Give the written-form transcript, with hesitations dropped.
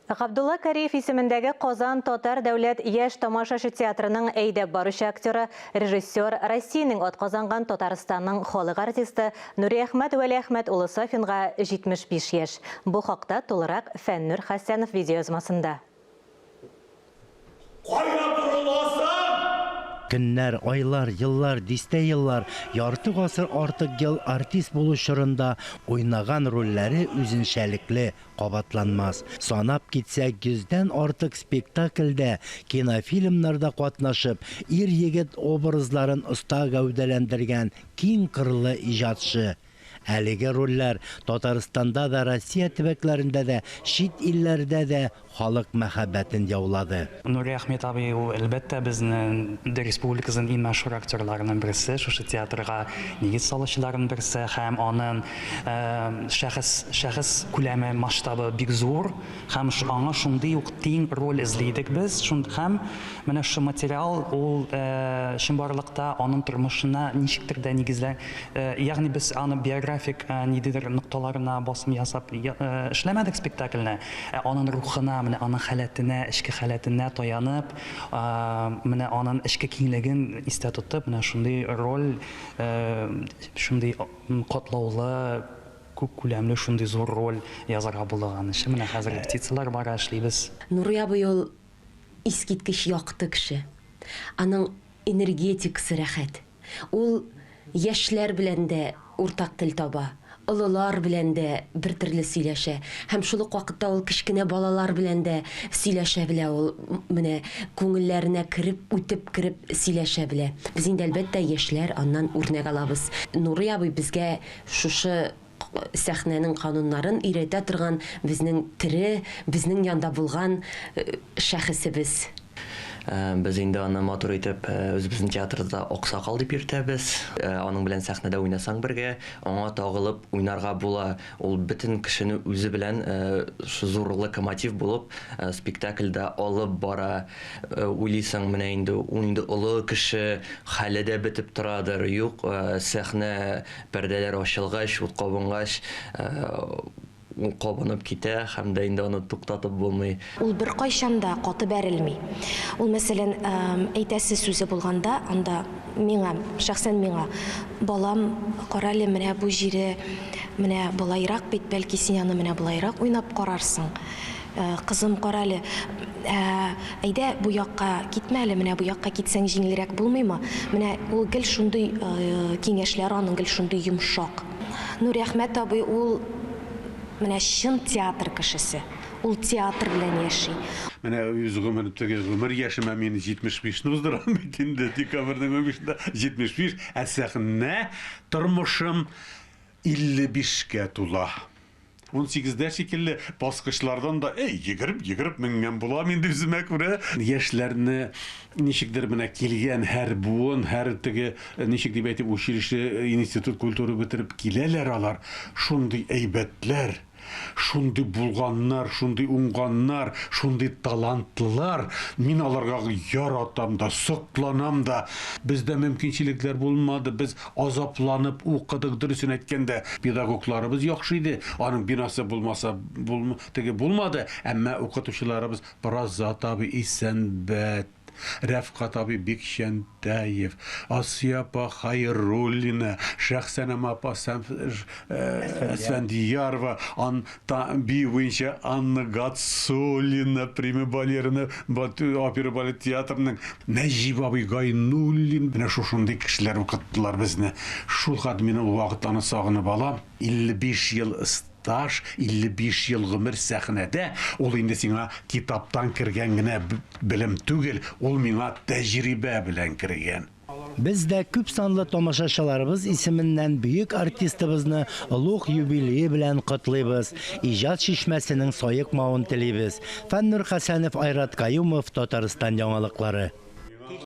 Габдулла Кариев исемендәге Казан татар дәүләт яшь тамашачы театрының әйдәп баручы актеры, режиссер, Россиянең атказанган Татарстанның халык артисты Нуриәхмәт Вәлиәхмәт улы Сафинга 75 яшь. Бу хакта тулырак Фәннүр Хәсәнов видеоязмасында. Кая борыласың? Көннәр, айлар, еллар, дистә еллар, ярты гасыр артык ел артист булу чорында уйнаган рольләре үзенчәлекле, кабатланмас. Санап китсәк, йөздән артык спектакльдә, кинофильмнарда катнашып, ир-егет образларын оста гәүдәләндергән киң кырлы иҗатчы. Әлеге рольләр Татарстанда да, Россия төбәкләрендә дә, чит илләрдә дә халык мәхәббәтен яулады. Нуриәхмәт абый ул, әлбәттә, безнең республикабызның иң мәшһүр актерларының берсе, шушы театрга нигез салучыларның берсе һәм аның шәхес, шәхес күләме, масштабы бик зур һәм аңа шундый ук тиң роль эзли идек без. Һәм менә шушы материал ул чынбарлыкта аның тормышына ничектер дә нигезлән, Ягъни без аны биографик ниндидер нокталарына басым ясап эшләмәдек спектакльне, ә анын рухына, менә аның халәтенә, эчке халәтенә таянып, менә анын эчке киңлеген истә тотып, менә шундый роль, шундый катлаулы, күп күләмле шундый зур роль язарга булдык аны. Менә хәзер репетицияләр бара, эшлибез. Нурый абый ул искиткеч якты кеше. Аның энергетикасы рәхәт. Ул яшьләр белән дә уртак тел таба, олылар белән дә бертөрле сөйләшә һәм шул ук вакытта ул кечкенә балалар белән дә сөйләшә белә, ул менә күңелләренә кереп, үтеп кереп сөйләшә белә. Без инде, әлбәттә, яшьләр аннан үрнәк алабыз. Нурый абый безгә шушы сәхнәнең кануннарын өйрәтә торган безнең тере, безнең янда булган шәхесебез. Без инде аны матур итеп үзебезнең театрда Аксакал дип йөртәбез. Аның белән сәхнәдә уйнасаң бергә, аңа тагылып уйнарга була. Ул бөтен кешене үзе белән зур локомотив булып спектакльдә алып бара. Уйлыйсың, менә инде ул инде олы кеше, хәле дә бетеп торадыр. Юк, сәхнә Пәрдәләр ачылгач, ут кабынгач, ул кабынып китә һәм дә инде аны туктатып булмый. Ул беркайчан да каты бәрелми. Ул, мәсәлән, әйтәсе сүзе булганда, анда миңа, шәхсән миңа, Балам, карале, менә бу җире менә болайрак бит, бәлки син аны менә болайрак уйнап карарсың. Кызым, карале, әйдә, бу якка китмә әле, менә бу якка китсәң җиңелрәк булмыймы? Менә ул гел шундый киңәшләре аның гел шундый йомшак. Нуриәхмәт абый ул менә чын театр кешесе. Ул театр белән яши. Менә үз гомер, теге гомер яшемә мин 75 не уздырам бит инде, декабрьнең унбишендә 75, ә сәхнә тормышым 55 кә тула. Унсигездә шикелле, баскычлардан да, әй, йөгереп-йөгереп менгән булам инде үземә күрә. Яшьләрне ничектер менә килгән һәр буын, һәр теге, ничек дип әйтим, училище, институт культуры бетереп киләләр алар, шундый әйбәтләр, шундый булганнар, шундый уңганнар, шундый талантлылар. Мин аларга яратам да, сокланам да. Бездә мөмкинчелекләр булмады, без Азапланып укыдык, дөресен әйткәндә, педагогларыбыз яхшы иде, аның бинасы булмаса, булм, теге булмады, әмма укытучыларыбыз Празат абый Исәнбәт, Рәфкать абый Бикчәнтәев, Асия апа Хәйруллина, Шәхсәнәм апа Сәм, Әсфәндиярова, ан, та, бию буенча Анна Гацуллина, прима балерина, опера балет театрының Нәҗип абый Гайнуллин, менә шушындый кешеләр укыттылар безне. Шул хәтле мин ул вакытларны сагынып алам. 55 ел стаж, 55 ел гомер сәхнәдә, ул инде сиңа китаптан кергән генә белем түгел, ул миңа тәҗрибә белән кергән. Без дә күпсанлы тамашачыларыбыз исеменнән бөек артистыбызны олуг юбилее белән котлыйбыз, иҗат чишмәсенең саекмавын телибез. Фәннур Хәсәнов, Айрат Каюмов, Татарстан яңалыклары.